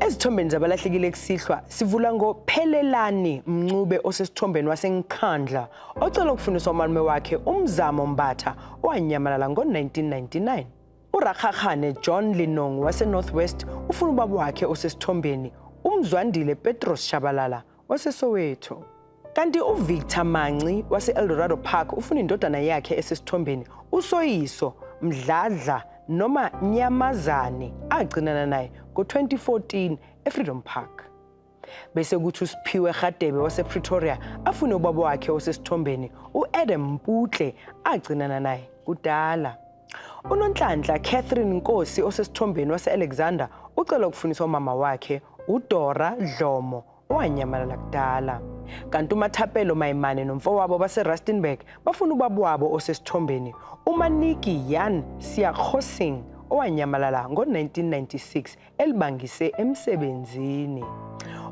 Ezithombeni zabalahlekile kusihlwa sivula ngoPhelelani Mncube osesithombeni waseNkandla ocela ukufundiswa umalume wakhe uMzamo Mbatha owanyamalala ngo-1999. URakgakgane John Lenong waseNorth West ufuna ubaba wakhe osesithombeni uMzwandile Petros Shabalala waseSoweto. Kanti uVictor Manci wase-Eldorado Park ufuna indodana yakhe esesithombeni uSoyiso Mdladla noma Nyamazane agcinana naye ngo-2014 eFreedom Park. Bese kuthi uSiphiwe Rhadebe wasePretoria afune ubaba wakhe osesithombeni u-Adam Mputle agcinana naye kudala. UNonhlanhla Catherine Nkosi osesithombeni wase-Alexander ucela ukufuniswa umama wakhe uDora Dlomo owanyamalala kudala. Kanti uMathapelo Maimane nomfowabo baseRustenburg bafuna ubaba wabo osesithombeni uManiki Jan Siakgosing owanyamalala ngo-1996 elibangise emsebenzini.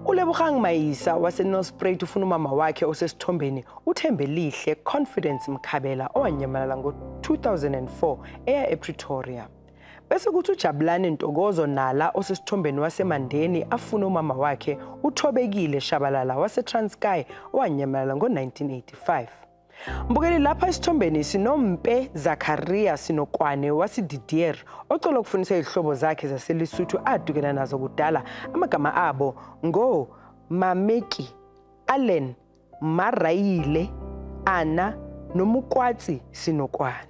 ULebogang Mayisa waseNelspruit ufuna umama wakhe osesithombeni uThembelihle Confidence Mkhabela owanyamalala ngo-2004 eya ePretoria. Bese kuthi uJabulani Ntokozo Nala osesithombeni waseMandeni afune umama wakhe uThobekile Shabalala waseTranskei owanyamalala ngo-1985. Mbukeli lapha esithombeni sinoMpe Zakaria Sinokwane waseDidier ocela ukufunisa izihlobo zakhe zaseLesotho adukela nazo kudala amagama abo ngo Mameki Allen Marayile Anna noMukwatsi Sinokwane.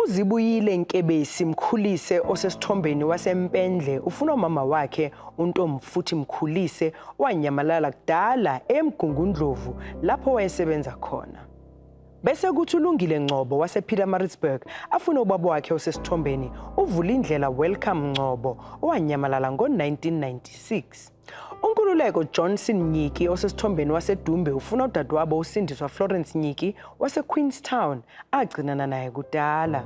Uzibuyile Nkebesi Mkhulise osesithombeni waseMpendle ufuna umama wakhe uNtomfuthi Mkhulise owanyamalala kudala eMgungundlovu lapho wayesebenza khona. Bese kuthi uLungile Ngcobo wasePietermaritzburg afune ubaba wakhe osesithombeni uVulindlela Welcome Ngcobo owanyamalala ngo-1996. UNkululeko Johnson Nyiki osesithombeni waseDumbe ufuna udadewabo uSindiswa Florence Nyiki waseQueenstown agcinana naye kudala.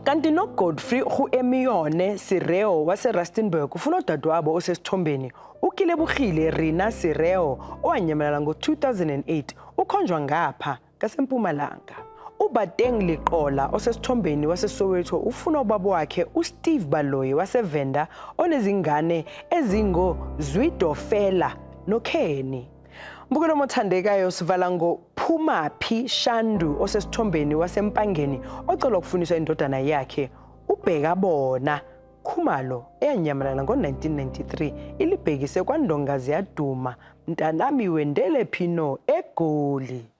Kanti noGodfrey Khuemione Sireo waseRustenburg ufuna udadewabo osesithombeni uKilebugile Rina Sireo owanyamalala ngo-2008 ukhonjwa ngapha ngaseMpumalanga. UBateng Liqola osesithombeni waseSoweto ufuna ubaba wakhe uSteve Baloyi waseVenda onezingane ezingo-Zwidofela noKenny. Mbukelo omothandekayo sivala ngoPhumaphi Shandu osesithombeni waseMpangeni ocela ukufuniswa indodana yakhe uBheka Bona Khumalo eyanyamalala ngo-1993 ilibhekise kwaNdonga ziyaduma mntanami wendele phino eGoli.